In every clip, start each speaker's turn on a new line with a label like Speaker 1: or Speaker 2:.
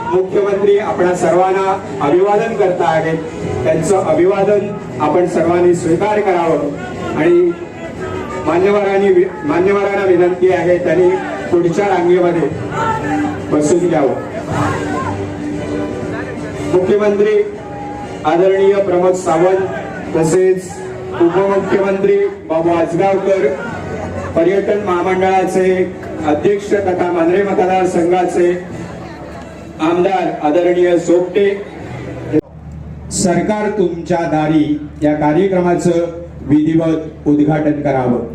Speaker 1: मुख्यमंत्री आपणा सर्वांना अभिवादन करत आहेत. त्यांचं अभिवादन आपण सर्वांनी स्वीकार करावं आणि मान्यवरांना विनंती आहे, त्यांनी पुढच्या रांगेमध्ये बसून घ्यावं. मुख्यमंत्री आदरणीय प्रमोद सावंत, तसेच उपमुख्यमंत्री बाबू आजगावकर, पर्यटन महामंडळाचे अध्यक्ष तथा मांद्रे मतदारसंघाचे आमदार आदरणीय सोपटे, सरकार तुमच्या दारी या कार्यक्रमाचं विधिवत उद्घाटन करावं.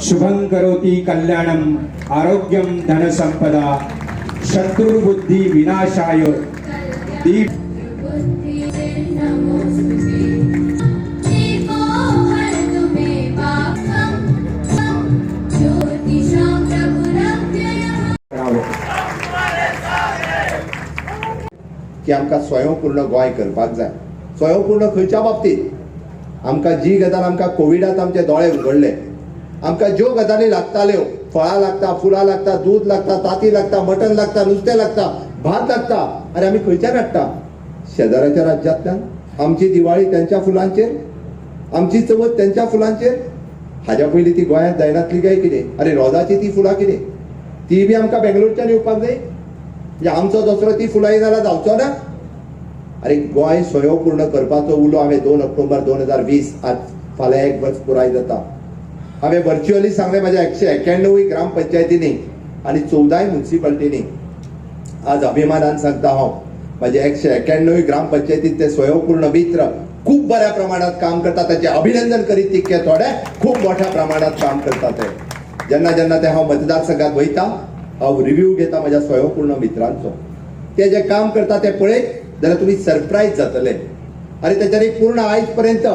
Speaker 1: शुभं करोति कल्याणम आरोग्यम धनसंपदा शत्रुबुद्धी विनाशाय दीप
Speaker 2: नमोस्तुते. दीपो हरतु मे पापं ज्योतिषां प्रभुरव्ययः.
Speaker 1: करावं.
Speaker 3: की आमकां स्वयंपूर्ण गोंय करपाक जाय. स्वयंपूर्ण खंयच्या बाबतींत? आमकां जी गजाल आमकां कोविडात आमचे दोळे उगडले, आमकां ज्यो गजाली लागताल्यो, फळां लागता, फुलां लागता, दूद लागता, तांती लागता, मटन लागता, नुस्तें लागता, भात लागता, आनी आमी खंयच्यान हाडटा? शेजाऱ्याच्या राज्यांतल्यान. आमची दिवाळी त्यांच्या फुलांचेर, आमची चवथ त्यांच्या फुलांचेर. हाज्या पयलीं ती गोंयांत जायनासली काय कितें? अरे, रोजाची ती फुलां कितें, ती बी आमकां बेंगलोरच्यान येवपाक जाय? म्हणजे आमचो दसरो ती फुलां येना जाल्यार जावचो ना? अरे, गोंय स्वयंपूर्ण करपाचो उलो हांवें 2 ऑक्टोबर 2020, आज फाल्यां एक वर्स पुराय जाता, हांवें व्हर्च्युअली सांगलें म्हाज्या 191 ग्रामपंचायतींनी आनी 14 मुन्सिपालिटींनी. आज अभिमानान सांगता हांव, म्हाज्या 191 ग्रामपंचायतीत ते स्वयंपूर्ण मित्र खूब बऱ्या प्रमाणात काम करतात. ताचें अभिनंदन करीत तितकें थोडें. खूब मोठ्या प्रमाणात काम करतात ते. जेन्ना जेन्ना ते हांव मतदारसंघात वयता, हांव रिव्यू घेता म्हाज्या स्वयंपूर्ण मित्रांचो. ते जे काम करता ते पळयत जाल्यार तुमी सरप्रायज जातले. आनी तेच्यानी पूर्ण आयज पर्यंत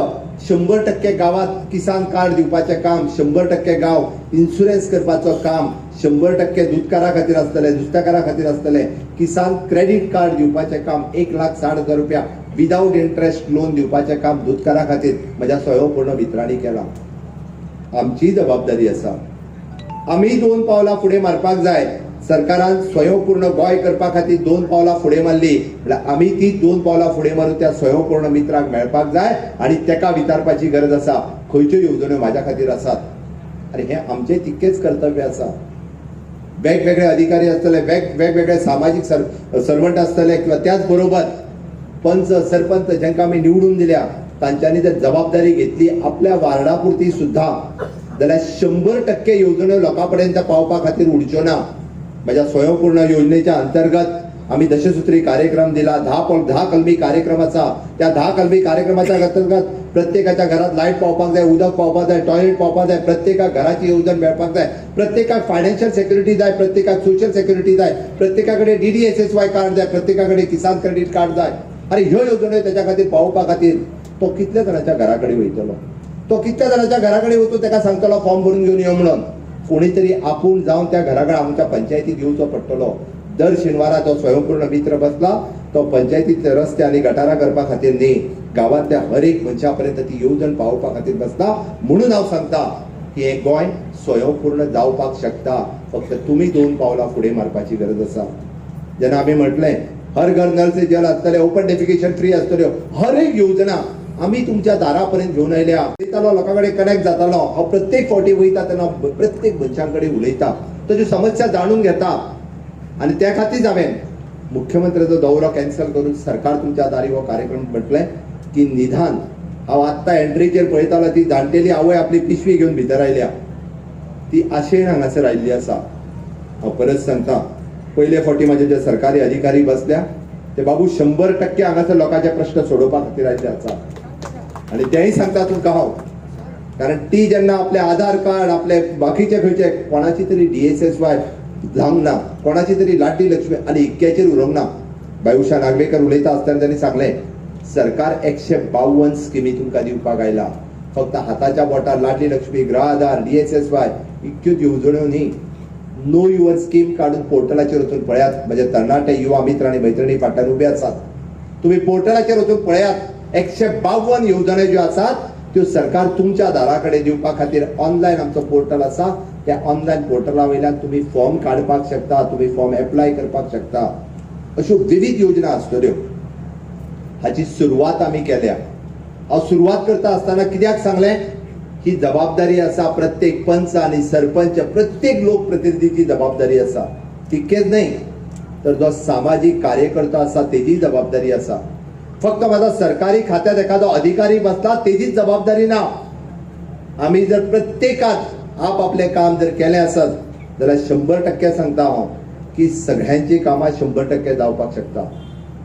Speaker 3: 100% गांवात किसान कार्ड दिवपाचें काम, 100% गांव इन्शुरन्स करपाचो काम, 100% दुदकारा खातीर आसतलें, नुस्तेकारा खातीर आसतलें, किसान क्रेडीट कार्ड दिवपाचें काम, 1,60,000 रुपया विदाउट इंट्रस्ट लोन दिवपाचें काम दुदकारा खातीर म्हज्या स्वयंपूर्ण मित्रांनी केलां. आमची जबाबदारी आसा, आमी दोन पावलां फुडें मारपाक जाय. सरकारान स्वयंपूर्ण गोंय करपा खातीर दोन पावलां फुडें मारली म्हणल्यार आमी ती दोन पावलां फुडें मारून त्या स्वयंपूर्ण मित्राक मेळपाक जाय आनी तेका विचारपाची गरज आसा, खंयच्यो येवजण्यो म्हाज्या खातीर आसात? आनी हें आमचें तितकेंच कर्तव्य आसा. वेगवेगळे अधिकारी आसतले, वेगवेगळे सामाजीक सर्वंट आसतले किंवा त्याच बरोबर पंच, सरपंच जांकां आमी निवडून दिल्या, तांच्यांनी जर जबाबदारी घेतली आपल्या वार्डा पुरती सुद्धा जाल्यार 100% येवजण्यो लोकां पर्यंत पावपा खातीर उरच्यो ना. म्हज्या स्वयंपूर्ण योजनेच्या अंतर्गत आम्ही दशसूत्री कार्यक्रम दिला. 10 कलमी कार्यक्रम आसा. त्या 10 कलमी कार्यक्रमाच्या अंतर्गत प्रत्येकाच्या घरात लायट पावपाक जाय, उदक पावपाक जाय, टॉयलेट पावपाक जाय, प्रत्येकाक घराची येवजण मेळपाक जाय, प्रत्येकाक फायनान्शियल सेक्युरिटी जाय, प्रत्येकाक सोशल सेक्युरिटी जाय, प्रत्येका कडेन डीडीएसएसवाय कार्ड जाय, प्रत्येका कडेन किसान क्रेडीट कार्ड जाय. अरे, ह्यो येवजण्यो त्याच्या खातीर पावोवपा खातीर तो कितल्या जाणांच्या घरा कडेन वयतलो? तो कितल्या जाणांच्या घरा कडेन वचून ताका सांगतलो फॉर्म भरून घेवन यो म्हणून? कोणी तरी आपूण जावन त्या घरा कडेन आमच्या पंचायतीत येवचो पडटलो. दर शेनवारा तो स्वयंपूर्ण मित्र बसला, तो पंचायतीतले रस्ते आनी गटारां करपा खातीर न्ही, गांवांतल्या हर एक मनशा पर्यंत ती येवजण पावोवपा खातीर बसला. म्हणून हांव सांगता की हें गोंय स्वयंपूर्ण जावपाक शकता, फक्त तुमी दोन पावलां फुडें मारपाची गरज आसा. जेन्ना आमी म्हटलें हर घर नल से जल आसतलें, ओपन डेफिकेशन फ्री आसतल्यो, हर एक योजना आमी तुमच्या दारा पर्यंत घेवन आयल्या. उलयतालो, लोकां कडेन कनेक्ट जातालो. हांव प्रत्येक फावटी वयता तेन्ना प्रत्येक मनशां कडेन उलयता, ताच्यो समस्या जाणून घेता आनी त्या खातीर हांवें मुख्यमंत्र्याचो दौरो कॅन्सल करून सरकार तुमच्या दारी हो कार्यक्रम म्हटलें की निदान हांव आत्तां एंट्रीचेर पळयतालो, ती जाणटेली आवय आपली पिशवी घेवन भितर आयल्या. ती आशेन हांगासर आयिल्ली आसा. हांव परत सांगता, पयले फावटी म्हाजे जे सरकारी अधिकारी बसल्या ते बाबू 100% हांगासर लोकांचे प्रश्न सोडोवपा खातीर आयिल्ले आसा. आनी तेंय सांगता तुमकां हांव, कारण ती जेन्ना आपले आधार कार्ड, आपले बाकीचे खंयचे कोणाची तरी डीएसएसवाय जावंक ना, कोणाची तरी लाडली लक्ष्मी आनी इतक्याचेर उलोवंक ना. बाय उषा नागवेकर उलयता आसतना त्यांनी सांगलें, सरकार 152 स्किमी तुमकां दिवपाक आयला. फक्त हाताच्या बोटार लाडली लक्ष्मी, गृह आधार, डीएसएसवाय इतक्योच येवजण्यो न्ही. नो your scheme काडून पोर्टलाचेर वचून पळयात. म्हजे तरणाटे युवा मित्र आनी मैत्रिणी फाटल्यान उबे आसात, तुम्ही पोर्टलाचेर वचून पळयात. 152 येवजण्यो ज्यो आसात त्यो सरकार तुमच्या दारा कडेन दिवपा खातीर ऑनलायन आमचो पोर्टल आसा. त्या ऑनलायन पोर्टला वयल्यान तुमी फॉर्म काडपाक शकता, तुमी फॉर्म एप्लाय करपाक शकता. अश्यो विविध योजना आसतल्यो. हाची सुरवात आमी केल्या. हांव सुरवात करता आसतना कित्याक सांगलें, ही जबाबदारी आसा प्रत्येक पंच आनी सरपंच, प्रत्येक लोकप्रतिनिधीची जबाबदारी आसा. तितकेच न्हय तर जो सामाजीक कार्यकर्तो आसा तेजी जबाबदारी आसा. फक्त म्हाजो सरकारी खात्यात एखादो अधिकारी बसला तेजीच जबाबदारी ना. आमी जर प्रत्येकान आपआपलें काम जर केलें आसत जाल्यार 100% सांगता हांव की सगळ्यांची कामां 100% जावपाक शकता.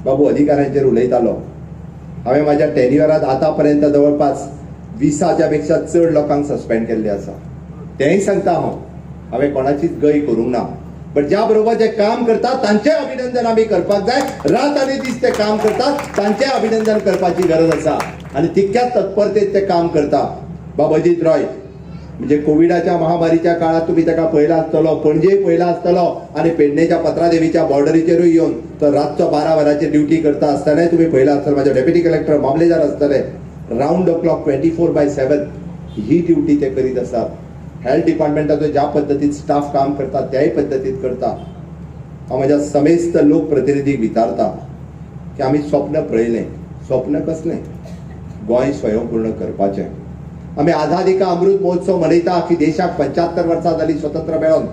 Speaker 3: बाबू अधिकाऱ्यांचेर उलयतालो. हांवें म्हाज्या टेन्युअरांत आतां पर्यंत जवळपास 20च्या पेक्षा चड लोकांक सस्पेंड केल्ले आसा. तेंय सांगता हांव, हांवें कोणाचीच गय करूंक ना. बट ज्या बरोबर जे काम करतात तांचें अभिनंदन आमी करपाक जाय. रात आनी दीस ते काम करतात, तांचें अभिनंदन करपाची गरज आसा आनी तितक्याच तत्परतेत ते काम करता. बाब अजीत रॉय म्हणजे कोविडाच्या महामारीच्या काळात तुम्ही ताका पळयला आसतलो, पणजे पळयला आसतलो आनी पेडणेच्या पत्रादेवीच्या बॉर्डरीचेरूय येवन तो रातचो 12 वरांचेर ड्युटी करता आसतनाय तुमी पळयला आसतलो. म्हाजे डेप्युटी कलेक्टर मामलेदार आसतले, round the clock 24/7 he duty ते करीत आसात. हेल्थ डिपार्टमेंटाचो ज्या पद्दतीन स्टाफ काम करता त्याय पद्दतीन करता. हांव म्हाज्या समेस्त लोकप्रतिनिधीक विचारता की आमी स्वप्न पळयलें, स्वप्न कसलें? गोंय स्वयंपूर्ण करपाचें. आमी आझादी का अमृत महोत्सव मनयता की देशाक 75 वर्सां जाली स्वतंत्र मेळोन.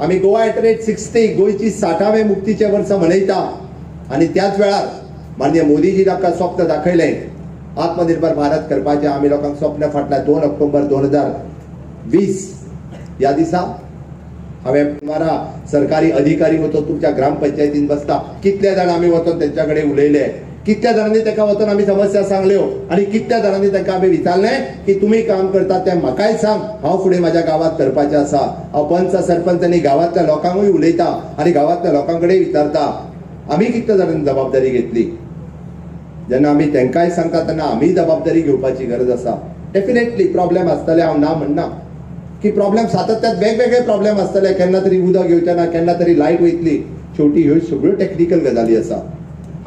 Speaker 3: आमी गोवा एट रेट 60, गोंयची 60वें मुक्तीचें वर्स मनयता आनी त्याच वेळार माननीय मोदीजीन आमकां स्वप्न दाखयलें आत्मनिर्भर भारत करपाचें. आमी लोकांक स्वप्न फाटल्या 2 ऑक्टोबर 2020 ह्या दिसा हांवें सुमारा सरकारी अधिकारी वचून तुमच्या ग्रामपंचायतीन बसता, कितले जाण आमी वचून तेंच्या कडेन उलयले, कितल्या जाणांनी ताका वचून आमी समस्या सांगल्यो आनी कितल्या जाणांनी तांकां आमी विचारलें की तुमी काम करतात तें म्हाकाय सांग, हांव फुडें म्हाज्या गांवांत करपाचें आसा. हांव पंच सरपंच आनी गांवांतल्या लोकांकूय उलयता आनी गांवांतल्या लोकां कडेन विचारता आमी कितल्या जाणांनी जबाबदारी घेतली. जेन्ना आमी तांकांय सांगता तेन्ना आमी जबाबदारी घेवपाची गरज आसा. डेफिनेटली प्रॉब्लेम आसतले, हांव ना म्हणना की प्रॉब्लेम सातत्यात वेगवेगळे प्रॉब्लेम आसतले. केन्ना तरी उदक येवचें ना, केन्ना तरी लायट वयतली. शेवटी ह्यो सगळ्यो टॅक्निकल गजाली आसा.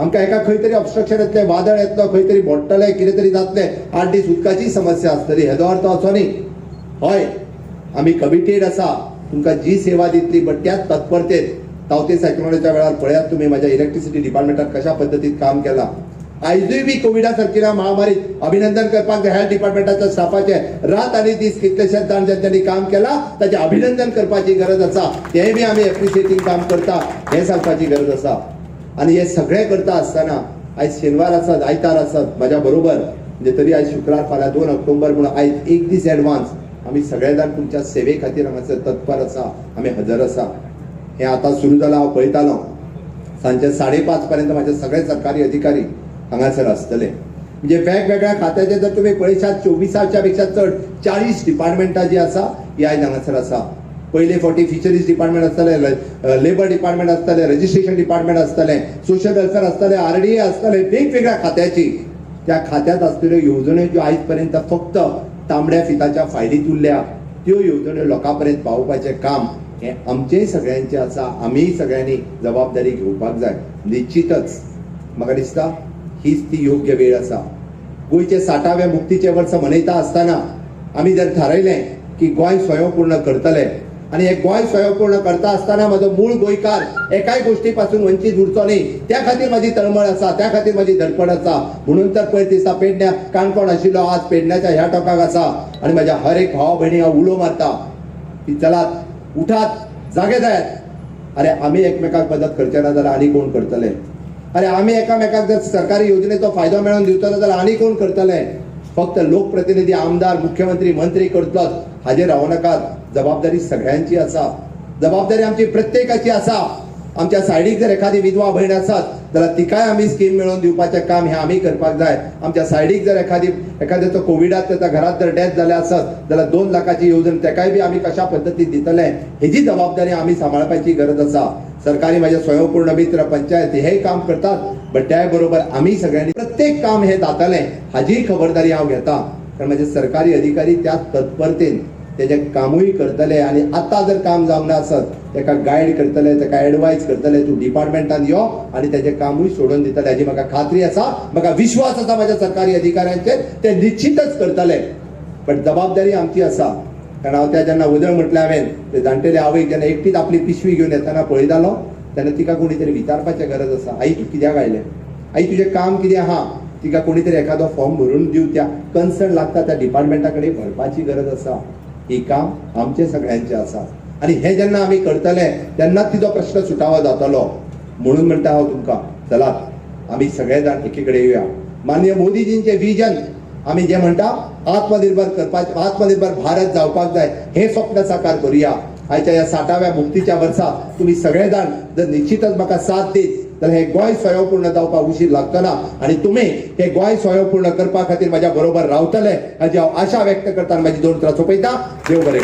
Speaker 3: आमकां एका खंय तरी ऑबस्ट्रक्शन येतलें, वादळ येतलो, खंय तरी मोडटलें, कितें तरी जातलें, 8 दीस उदकाची समस्या आसतली. हेजो अर्थ असो न्ही. हय, आमी कमिटेड आसा तुमकां जी सेवा दितली, बट त्याच तत्परतेत तावते सायक्लोनाच्या वेळार पळयात तुमी म्हाज्या इलेक्ट्रिसिटी डिपार्टमेंटान कशा पद्दतीन काम केलां. आयजूय बी कोविडा सारकिल्या महामारीत अभिनंदन करपाक जाय हेल्थ डिपार्टमेंटाच्या स्टाफाचें. रात आनी दीस कितलेशेच जाण ज्यांच्यानी काम केलां ताचें अभिनंदन करपाची गरज आसा. तेंय बी आमी एप्रिशिएटींग काम करता हें सांगपाची गरज आसा. आनी हे सगळें करता आसतना आयज शेनवार आसत, आयतार आसत, म्हाज्या बरोबर म्हणजे तरी आयज शुक्रार, फाल्यां 2 ऑक्टोबर म्हणून आयज एक दीस एडवान्स आमी सगळे जाण तुमच्या सेवे खातीर हांगासर तत्पर आसा, आमी हजर आसा. हें आतां सुरू जालां. हांव पळयतालो सांजचे 5:30 पर्यंत म्हाजे सगळे सरकारी अधिकारी हांगासर आसतले. म्हणजे वेगवेगळ्या खात्याचे जर तुमी पळयशात, 24च्या पेक्षा चड 40 डिपार्टमेंटां जी आसा ही आयज हांगासर आसा. पयले फावटी फिशरीज डिपार्टमेंट आसतलें, लेबर डिपार्टमेंट आसतलें, रजिस्ट्रेशन डिपार्टमेंट आसतलें, सोशल वेलफेअर आसतलें, आरडीए आसतलें, वेगवेगळ्या खात्याची त्या खात्यात आसलेल्यो येवजण्यो ज्यो आयज पर्यंत फक्त तांबड्या फिताच्या फायलीत उरल्या त्यो येवजण्यो लोकां पर्यंत पावोवपाचें काम हें आमचेंय सगळ्यांचें आसा. आमीय सगळ्यांनी जबाबदारी घेवपाक जाय. निश्चितच म्हाका दिसता हीच ती योग्य वेळ आसा. गोंयचे 60वें मुक्तीचें वर्स मनयता आसतना आमी जर थारायलें की गोंय स्वयंपूर्ण करतले आनी हें गोंय स्वयंपूर्ण करता आसतना म्हजो मूळ गोंयकार एकाय गोश्टी पासून वंचीत उरचो न्ही, त्या खातीर म्हाजी तळमळ आसा, त्या खातीर म्हाजी धडपड आसा. म्हणून तर पयर दिसा पेडण्या काणकोण आशिल्लो, आज पेडण्याच्या ह्या टोकाक आसा आनी म्हाज्या हर एक भावा भयणी हांव उलो मारता की चलात, उठात, जागे जायात. अरे आमी एकमेकाक मदत करचे ना जाल्यार आनी कोण करतले? अरे आमी एकामेकाक जर सरकारी योजनेचो फायदो मेळोवन दिवचो ना जाल्यार आनी कोण करतले? फक्त लोकप्रतिनिधी, आमदार, मुख्यमंत्री, मंत्री करतलोच हाजेर रावो नाकात. जबाबदारी सगळ्यांची आसा, जबाबदारी आमची प्रत्येकाची आसा. आमच्या सायडीक जर एखादी विधवा भयण आसत जाल्यार तिकाय आमी स्कीम मेळोवन दिवपाचें काम हें आमी करपाक जाय. आमच्या सायडीक जर एखाद्याचो कोविडात ताच्या घरात जर डेथ जाल्या आसत जाल्यार 2 लाखाची येवजण तेकाय बी आमी कशा पद्दतीन दितले हेजी जबाबदारी आमी सांबाळपाची गरज आसा. सरकारी माझे स्वयंपूर्ण मित्र, पंचायत हेय काम करतात, बट त्या बरोबर आमी सगळ्यांनी प्रत्येक काम हे जातलें हाजीय खबरदारी हांव घेता. कारण माझे सरकारी अधिकारी त्या तत्परतेन तेजें कामूय करतले आनी आतां जर काम जावंक ना आसत तेका गायड करतले, तेका एडवायज करतले, तूं डिपार्टमेंटान यो आनी तेजें कामूय सोडून दितले हाजी म्हाका खात्री आसा. म्हाका विश्वास आसा म्हाज्या सरकारी अधिकाऱ्यांचेर, ते निश्चितच करतले. बट जबाबदारी आमची आसा. कारण हांव त्या जेन्ना उदळ म्हटलें हांवें ते जाणटेले आवयक जेन्ना एकटीच आपली पिशवी घेवन येतना पळयतालो. तेन्ना तिका कोणी तरी विचारपाचें गरज आसा, आई तूं कित्याक आयलें, आई तुजें काम कितें आहा, तिका कोणी तरी एखादो फॉर्म भरून दिवं, त्या कन्सर्न लागता त्या डिपार्टमेंटा कडेन भरपाची गरज आसा. ही काम आमचें सगळ्यांचें आसा आनी हें जेन्ना आमी करतले तेन्नाच तिचो प्रश्न सुटावो जातलो. म्हणून म्हणटा हांव तुमकां, चलात आमी सगळे जाण एकी कडेन येवया. माननीय मोदीजींचें विजन आमी जें म्हणटा आत्मनिर्भर करपाचें, आत्मनिर्भर भारत जावपाक जाय, हें स्वप्न साकार करुया. आयच्या ह्या 60व्या मुक्तीच्या वर्सा तुमी सगळे जाण जर निश्चितच म्हाका साथ दीत जाल्यार हें गोंय स्वयंपूर्ण जावपाक उशीर लागतना आनी तुमी हें गोंय स्वयंपूर्ण करपा खातीर म्हाज्या बरोबर रावतले हाची हांव आशा व्यक्त करता आनी म्हाजी दोन उतरां सोंपयता. देव बरें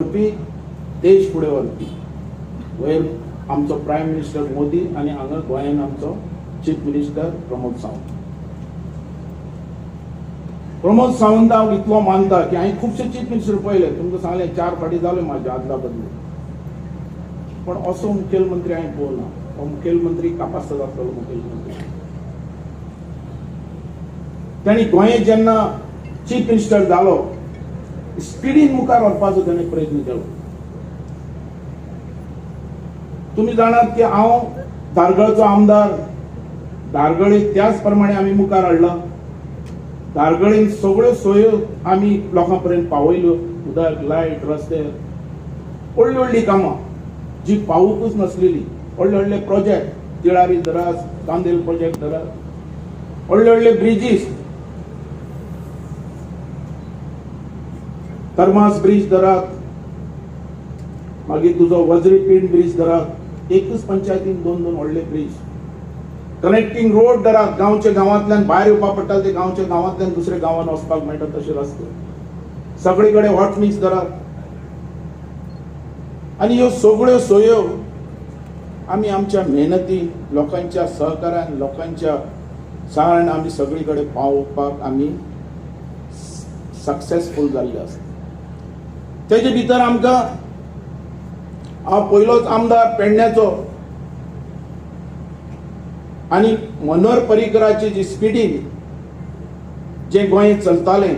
Speaker 4: व्हरपी, देश फुडें व्हरपी वयर आमचो प्रायम मिनिस्टर मोदी आनी हांगा गोंयान आमचो चीफ मिनिस्टर प्रमोद सावंत. प्रमोद सावंत हांव इतलो मानता की हांवें खुबशे चीफ मिनिस्टर पळयले, तुमकां सांगलें 4 फावटी जाल्यो म्हाज्यो आदला बदली, पण असो मुखेलमंत्री हांवें पळोवना. हो मुखेलमंत्री कापास्त जातलो मुखेलमंत्री. तांणी गोंय जेन्ना चीफ मिनिस्टर जालो स्पिडीन मुखार व्हरपाचो ताणें प्रयत्न केलो. तुमी जाणात की हांव धारगळचो आमदार, धारगळी त्याच प्रमाणे आमी मुखार हाडला. धारगळीन सगळ्यो सोयो आमी लोकां पर्यंत पावयल्यो, उदक, लायट, रस्ते, व्हडली व्हडली कामां जी पावूंकच नासलेली, व्हडले व्हडले प्रोजेक्ट, तिळारी धरात, चांदेल प्रोजेक्ट धरात, व्हडले व्हडले ब्रिजीस, तरमास ब्रीज धरात, मागीर तुजो वज्री पिंड ब्रीज धरात, एकच पंचायतीन 2 2 व्हडले ब्रीज, कनेक्टींग रोड धरात, गांवच्या गांवांतल्यान भायर येवपाक पडटा ते गांवच्या गांवांतल्यान दुसऱ्या गांवांत वचपाक मेळटा तशे रस्ते, सगळे कडेन हॉट मिक्स धरात. आनी ह्यो सगळ्यो सोयो आमी आमच्या मेहनती, लोकांच्या सहकार्यान, लोकांच्या सहाऱ्यान आमी सगळे कडेन पावोवपाक आमी सक्सेसफूल जाल्ले आसा. तेजे भितर आमकां हांव पयलोच आमदार पेडण्याचो आनी मनोहर पर्रीकराची जी स्पिडीन जें गोंय चलतालें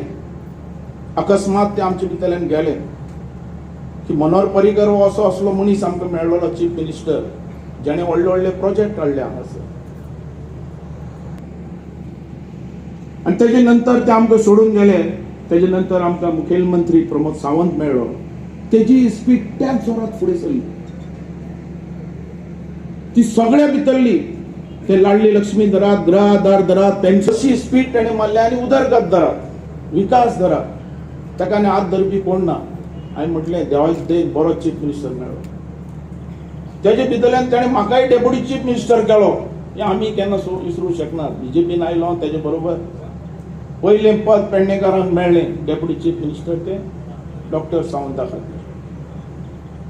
Speaker 4: अकस्मात तें आमचे भितरल्यान गेलें की मनोहर पर्रीकर हो असो असलो मनीस आमकां मेळ्ळो चीफ मिनिस्टर जेणें व्हडले व्हडले प्रोजेक्ट हाडले हांगासर. आनी तेजे नंतर ते आमकां सोडून गेले. तेजे नंतर आमकां मुखेलमंत्री प्रमोद सावंत मेळ्ळो. तेजी स्पीड त्याच जोरात फुडें सरली, ती सगळ्या भितरली, ते लाडली लक्ष्मी धरात, गृह आधार धरात, तेंची स्पीड तेणें मारली आनी उदरगत धरात, विकास धरात, ताका आनी हात धरपी कोण ना. हांवें म्हटलें देवाच देख बरो चीफ मिनिस्टर मेळ्ळो. तेजे भितरल्यान तेणें म्हाकाय डेप्युटी चीफ मिनिस्टर केलो. हें आमी केन्ना विसरूंक शकना. बीजेपीन आयलो तेजे बरोबर पयलें पद पेडणेकारांक मेळ्ळें डेप्युटी चीफ मिनिस्टर ते डॉक्टर सावंता खातीर.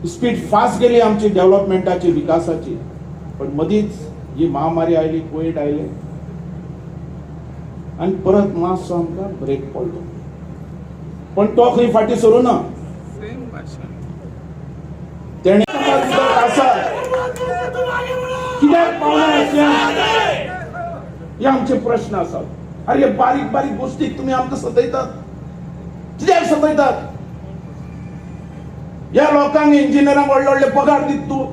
Speaker 4: स्पीड फास्ट गेली आमची डेव्हलपमेंटाची, विकासाची, पण मदींच जी महामारी आयली, कोवीड आयले आनी परत मातसो आमकां ब्रेक पडलो. पण तो खंय फाटीं सरूं ना. तेणें आसा कित्याक पावना हे आमचे प्रश्न आसात. अरे हे बारीक बारीक गोष्टीक तुमी आमकां सतयतात, कित्याक सतयतात? ह्या लोकांक इंजिनियरांक व्हडले व्हडले पगार दित तूं,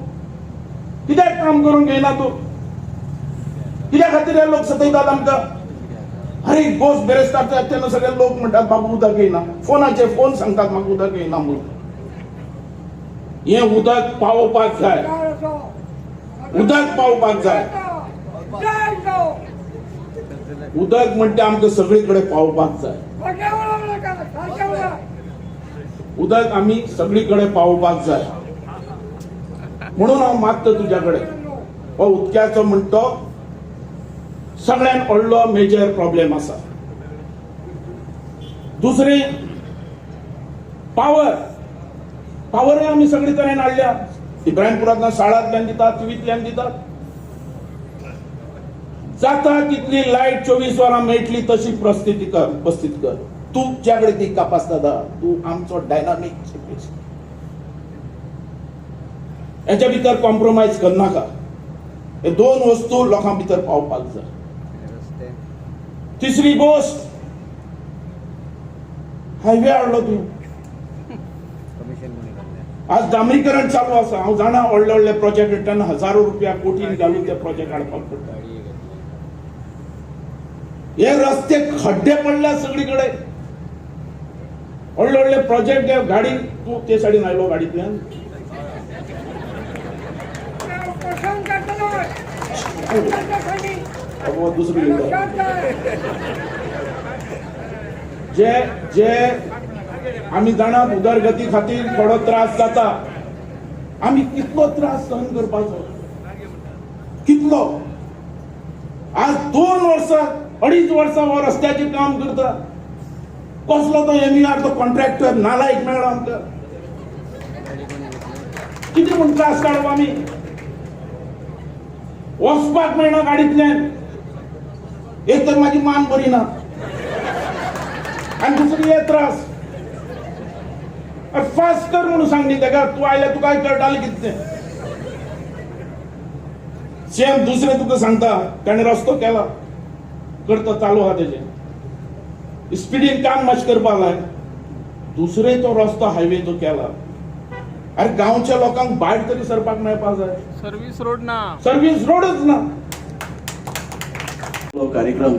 Speaker 4: कित्याक काम करून घेयना तूं? कित्या खातीर हे लोक सतयतात आमकां? अरे गोश्ट बेरेस्तार तेन्ना सगळे लोक म्हणटात बाबू उदक येयना, फोनाचेर फोन सांगतात म्हाका उदक येयना म्हणून. हें उदक पावोवपाक जाय, उदक पावोवपाक जाय, उदक म्हणटा आमकां सगळे कडेन पावोवपाक जाय, उदक आमी सगळी कडेन पावोवपाक जाय. म्हणून हांव मागता तुज्या कडेन, हो उदक्याचो म्हणटो सगळ्यान व्हडलो मेजर प्रॉब्लेम आसा. दुसरें पावर, पावरय आमी सगळे तरेन हाडल्या. इब्राहिमपुरांतल्यान साळांतल्यान दितात, तिवींतल्यान दितात, जाता तितली लायट 24 वरां मेळटली तशी परिस्थिती कर, उपस्थित कर. तुमच्या कडेन ती कापास्ताद, तूं आमचो डायनामीक चीफ, हेच्या भितर कॉम्प्रोमायज करनाका. हे 2 वस्तू लोकां भितर पावपाक जाय. तिसरी गोश्ट, हायवे हाडलो तूं, आज डांबरीकरण चालू आसा. हांव जाणा, व्हडले व्हडले प्रोजेक्ट हाडटना हजारो रुपया, कोटीन घालून ते प्रोजेक्ट हाडपाक पडटा. हे रस्ते खड्डे पडल्या सगळी कडेन. व्हडले व्हडले प्रोजेक्ट, गाडी, तूं ते सायडीन आयलो गाडींतल्यान.
Speaker 5: उपोषण करतलो.
Speaker 4: बाबा, दुसरी घेता. जे जे आमी जाणात, उदरगती खातीर थोडो त्रास जाता. आमी कितलो त्रास सहन करपाचो, कितलो? आज 2 वर्सां, 2.5 वर्सां हो रस्त्याचें काम करता. कसलो तो एमईआर, तो कॉन्ट्रॅक्टर नालायक मेळ्ळो आमकां. कितें म्हूण त्रास काडप आमी? वचपाक मेळना गाडींतल्यान. एक तर माझी मान बरी ना आनी दुसरी हे त्रास. अरे, फास्ट कर म्हणून सांग न्ही ताका. तूं आयल्यार तुका कळटालें कितें तें. सेम दुसरें तुका सांगता, ताणें रस्तो केला, करता, चालू आहा तेजें, स्पिडीन काम मातशें करपाक लाय. दुसरे तो रस्तो हायवे जो केला, अरे, गांवच्या लोकांक भायर तरी सरपाक मेळपाक जाय.
Speaker 6: सर्व्हिस रोड ना.
Speaker 4: सर्वीस रोडच ना.
Speaker 7: हो कार्यक्रम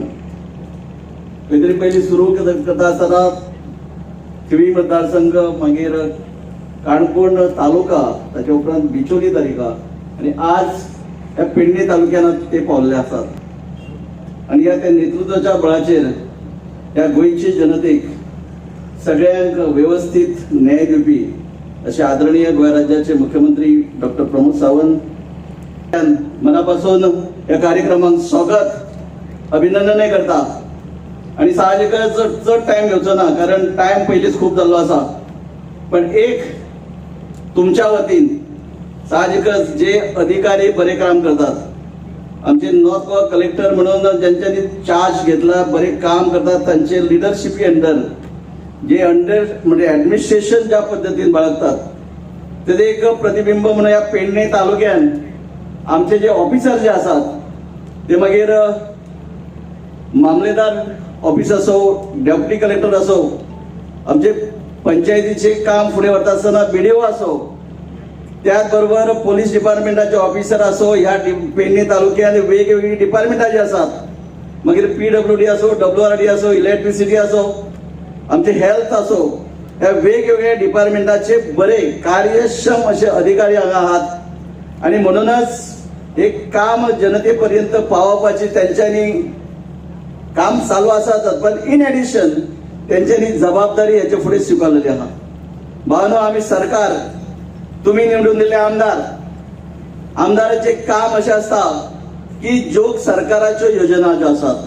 Speaker 7: खंय तरी पयलीं सुरू करता आसतना थिवी मतदारसंघ, मागीर काणकोण तालुका, ताच्या उपरांत बिचोली तालुका आनी आज ह्या पेडणे तालुक्यान ते पावल्ले आसात. आनी ह्या त्या नेतृत्वाच्या बळाचेर ह्या गोंयचे जनतेक सगळ्यांक वेवस्थीत न्याय दिवपी असे आदरणीय गोंय राज्याचे मुख्यमंत्री डॉक्टर प्रमोद सावंत, मनापासून ह्या कार्यक्रमाक स्वागत, अभिनंदनय करता. आणि साहजिकच चड टायम घेवचो ना, कारण टायम पयलींच खूब जाल्लो आसा. पण एक तुमच्या वतीन, साहजिकच जे अधिकारी बरे काम करतात, आमचे नॉर्थ गोवा कलेक्टर म्हणून ज्यांच्यानी चार्ज घेतला, बरे काम करतात, तांचे लिडरशिपी अंडर जे अंडर म्हणजे ऍडमिनिस्ट्रेशन ज्या पद्दतीन बाळगतात, तेजें एक प्रतिबिंब म्हणून ह्या पेडणे तालुक्यान आमचे जे ऑफिसर जे आसात, ते मागीर मामलेदार ऑफिस असो, डेप्युटी कलेक्टर असो, आमचे पंचायतीचे काम फुडें व्हरता आसतना बीडीओ असो, त्याच बरोबर पोलीस डिपार्टमेंटाचे ऑफिसर असो, ह्या पेडणे तालुक्यात वेगवेगळी डिपार्टमेंटां जी आसात, मागीर पीडब्ल्यूडी असो, डब्ल्यूआरडी असो, इलेक्ट्रिसिटी असो, आमचे हेल्थ असो, ह्या वेगवेगळ्या डिपार्टमेंटाचे बरे कार्यक्षम असे अधिकारी हांगा आहात. आणि म्हणूनच हे काम जनतेपर्यंत पावोवपाची त्यांच्यानी काम चालू आसातच, पण इन एडिशन त्यांच्यानी जबाबदारी ह्याच्या फुडें स्विकारलेली आहा. भावानो, आमी सरकार, तुम्ही निवडून दिले आमदार. आमदाराचे काम अशें आसता की ज्यो सरकाराच्यो योजना ज्यो आसात,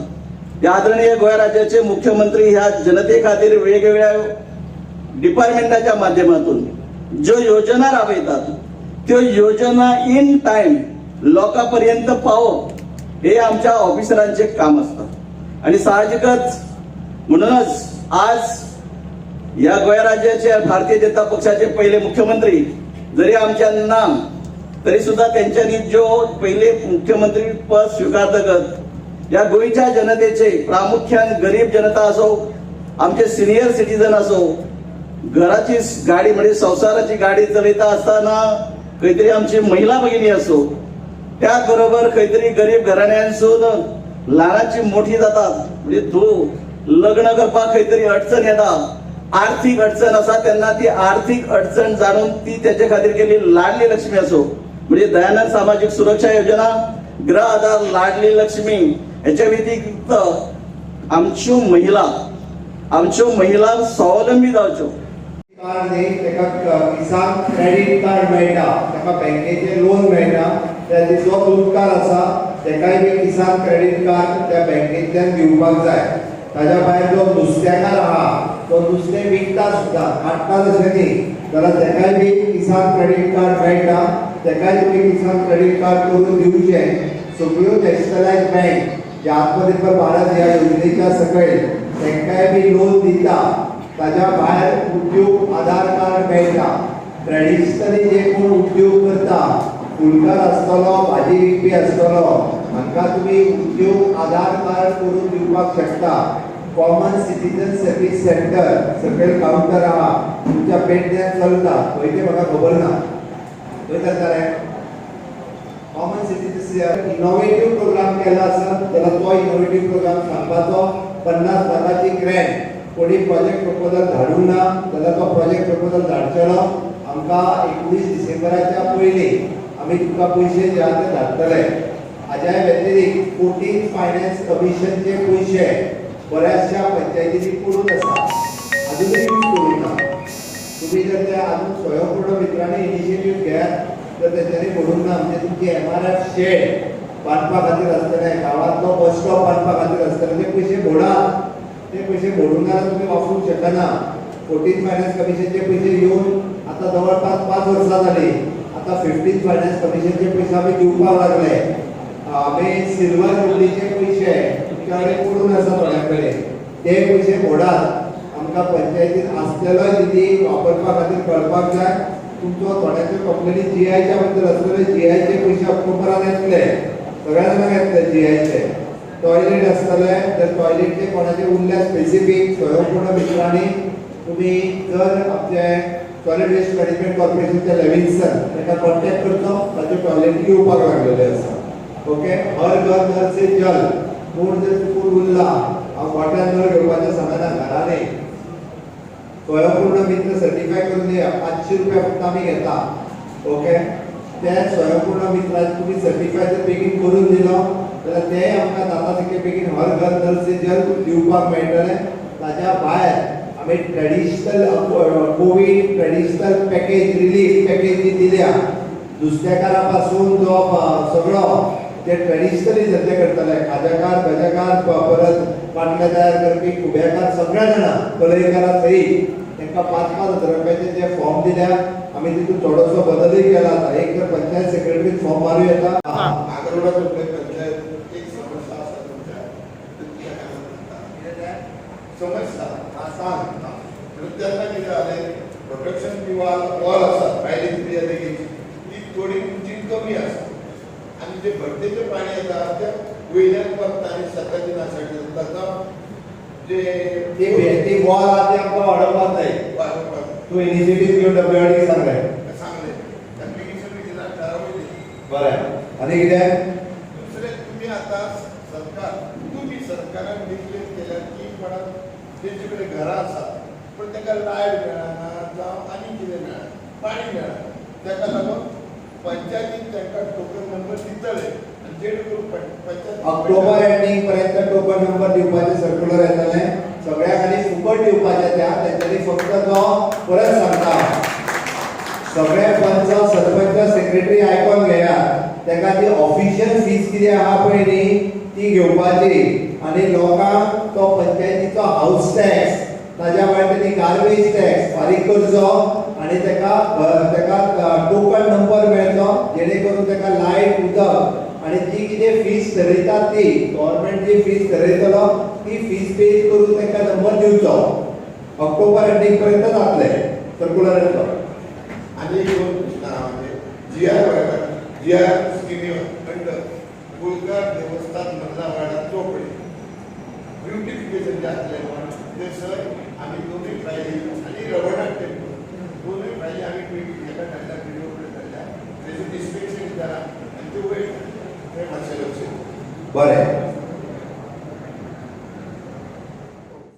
Speaker 7: ह्या आदरणीय गोंय राज्याचे मुख्यमंत्री ह्या जनते खातीर वेगवेगळ्या डिपार्टमेंटाच्या माध्यमातून ज्यो योजना राबयतात, त्यो योजना इन टायम लोकां पर्यंत पावोवप हे आमच्या ऑफिसरांचे काम आसता. आणि साहजिकच म्हणूनच आज या गोंय राज्याचे, भारतीय जनता पक्षाचे पहिले मुख्यमंत्री जरी आमच्या ना, तरी सुद्धा त्यांच्यानी जो पहिले मुख्यमंत्री पद स्वीकारतकच या गोंयच्या जनतेचे, प्रामुख्यान गरीब जनता असो, आमचे सिनियर सिटीजन असो, घराची गाडी म्हणजे संसाराची गाडी चलयता आसतना खंय तरी आमची महिला भगिनी असो, त्याच बरोबर खंय तरी गरीब घराण्यांसून ल्हानाची मोठी जातात, म्हणजे धूव लग्न करपाक खंय तरी अडचण येता, आर्थिक अडचण आसा, तेन्ना ती आर्थिक अडचण जाणून ती त्याच्या खातीर केली लाडली लक्ष्मी असो, म्हणजे दयानंद सामाजिक सुरक्षा योजना, गृह आधार, लाडली लक्ष्मी, ह्याच्या व्यतिरिक्त आमच्यो महिला स्वावलंबी जावच्यो.
Speaker 3: कार्ड न्ही, ताका किसान क्रेडीट कार्ड मेळटा, ताका बँकेचें लोन मेळटा. त्या जो दूदकार आसा ताकाय बी किसान क्रेडीट कार्ड त्या बँकेंतल्यान दिवपाक जाय. ताज्या भायर जो नुस्तेकार आहा, तो नुस्तें विकता सुद्दां, काडटा तशें न्ही, जाल्यार ताकाय बी किसान क्रेडीट कार्ड मेळटा. ताकाय तुमी किसान क्रेडीट कार्ड करून दिवचें. सगळ्यो नॅशनलायज बँक जे आत्मनिर्भर भारत ह्या योजनेच्या सकयल तांकांय बी लोन दिता. ताज्या भायर उद्योग आधार कार्ड मेळटा. ट्रेडिशनली जे कोण उद्योग करता, फुलकार आसतलो, भाजी विकपी आसतलो, हांकां तुमी उद्योग आधार कार्ड करून दिवपाक शकता. कॉमन सिटीजन सर्वीस सेंटर सकयल कावंटर आहा तुमच्या पेडण्यान चलता खंय तें म्हाका खबर ना. खंय चलता रे कॉमन सिटीजन? इनोवेटीव प्रोग्राम केला आसत जाल्यार तो इनोवेटीव प्रोग्राम सांगपाचो. 50 लाखाची ग्रँट, कोणी प्रोजेक्ट प्रपोजल धाडूंक ना जाल्यार तो प्रोजेक्ट प्रपोजल धाडचेलो आमकां 19 डिसेंबराच्या पयलीं. आमी तुमकां पयशे जे आहा ते धाडटले. हाज्या व्यतिरिक्त 14 फायनान्स कमिशनचे पयशे बऱ्याचशा पंचायतींनी पडून आसा, अजुनूय यूज करूंक ना. तुम्ही जर ते अजून स्वयंपूर्ण मित्रांनी इनिशिएटीव घेयात तर तेंच्यांनी पडूंक ना. म्हणजे तुमची एमआरएफ शेड बांदपा खातीर आसतलें, गांवांतलो बस स्टॉप बांदपा खातीर आसतलें, ते पयशे भोडात. ते पयशे भोडूंक ना जाल्यार तुमी वापरूंक शकना. 14 फायनान्स कमिशनचे पयशे येवन आतां जवळपास 5 वर्सां जालीं. आतां 15 फायनान्स कमिशनचे पयशे आमी दिवपाक लागले. आमी सिल्वर जुबलीचे पयशे तुमच्या कडेन पडून आसा थोड्या कडेन, ते पयशे भोडात. आमकां पंचायतीन आसलेलोय निधी वापरपा खातीर कळपाक जाय. तुमचो थोड्यांच्यो कंप्लेनी जीआयच्या बद्दल आसतले. जीआयचे पयशे ऑक्टोबरान येतले, सगळ्या जाणांक येतले जीआयचे. टॉयलेट आसतले तर टॉयलेटचे कोणाचे उरल्या स्पेसिफीक, स्वयंपूर्ण मित्रांनी तुमी जर आमचे सॉलिड वेस्ट मॅनेजमेंट कॉर्पोरेशनचे लेविन्सन ताका कॉन्टॅक्ट करचो, ताचे टॉयलेट येवपाक लागलेले आसा. ओके, हर घर नल से जल. कोण जर चुकून उरला, हांव गोठ्यान नळ घेवपाचें सांगना, घरांनी स्वयंपूर्ण मित्र सर्टिफाय करून दिया. 500 रुपया फक्त आमी घेता. ओके, ते स्वयंपूर्ण मित्राचे तुमी सर्टिफाय जर बेगीन करून दिलो जाल्यार ते आमकां जाता तितले बेगीन हर घर नल से जल दिवपाक मेळटलें. ताच्या भायर आमी traditional Covid traditional package, relief package जी दिल्या, नुस्तेकारा पासून जो सगळो जे ट्रेडिशनली धंदे करतले, खाज्याकार, भज्याकार, परत पाटले तयार करपी, खुब्याकार, सगळ्या जाणां, कलयकारा सहीत तांकां 5-5 हजार रुपयाचे जे फॉर्म दिल्या, आमी तितून थोडोसो बदलूय केला. आतां एक तर पंचायत सेक्रेटरीन फॉर्म मारूं येता.
Speaker 6: नागरवडा चोपडे पंचायत एक समस्या आसा तुमच्या, तुमच्या काय समस्या?
Speaker 3: हा, सांग.
Speaker 6: म्हणून तेन्ना कितें जालें, प्रोटेक्शन ती वॉल वॉल आसा भायली ती देगेची, ती थोडी उंची कमी आसा आनी जे भरतेचें पाणी येता तें वयल्यान वता आनी सकयल नासाडी जाता जे.
Speaker 3: ती ती वॉल आहा ती आमकां वाडोवपाक जाय.
Speaker 6: वाडोवपाक.
Speaker 3: तूं इनिशिएटीव घेवन डब्ल्यूआरडी सांगलें.
Speaker 6: सांगलें, एप्लिकेशन बी दिला, ठरावले.
Speaker 3: बरें, आनी कितें?
Speaker 6: दुसरें, तुमी आतां सरकार, तुमी सरकारान डिक्लेर केल्या की कोणाक तेंचे कडेन घरां आसात पूण तांकां लायट मेळना जावं आनी कितें मेळना, पाणी मेळना, ताका लागून पंचायतीन तांकां टोकन नंबर दितले आनी जेणे करून पंचायत
Speaker 3: ऑक्टोबर एंडींग पर्यंत टोकन नंबर दिवपाचें सर्क्युलर येतलें. सगळ्या खाली फुकट दिवपाचें त्या तेंच्यांनी फक्त तो परत सांगता, सगळे पंच, सरपंच, सेक्रेटरी आयकोन घेयात. ताका ती ऑफिशियल फीस कितें आहा पळय न्ही, ती घेवपाची आनी लोकांक तो पंचायतीचो हाऊस टॅक्स, ताज्या भायर तेणी गार्बेज टॅक्स फारीक करचो आनी ताका टोकन नंबर मेळचो, जेणे करून ताका लायट, उदक आनी जी कितें फीस ठरयतात ती गव्हर्मेंट जी फीस ठरयतलो ती फीस पे करून तांकां नंबर दिवचो. ऑक्टोबर एंडींग पर्यंत जातलें, सर्क्युलर येतलो.
Speaker 6: आनी एक दोन प्रश्न आहा. म्हणजे जीआर, जीआर स्किमी अंडर कुलकार देवस्थान मधला वाडा चोपडे ब्युटिफिकेशन जे आसलें थंयसर आमी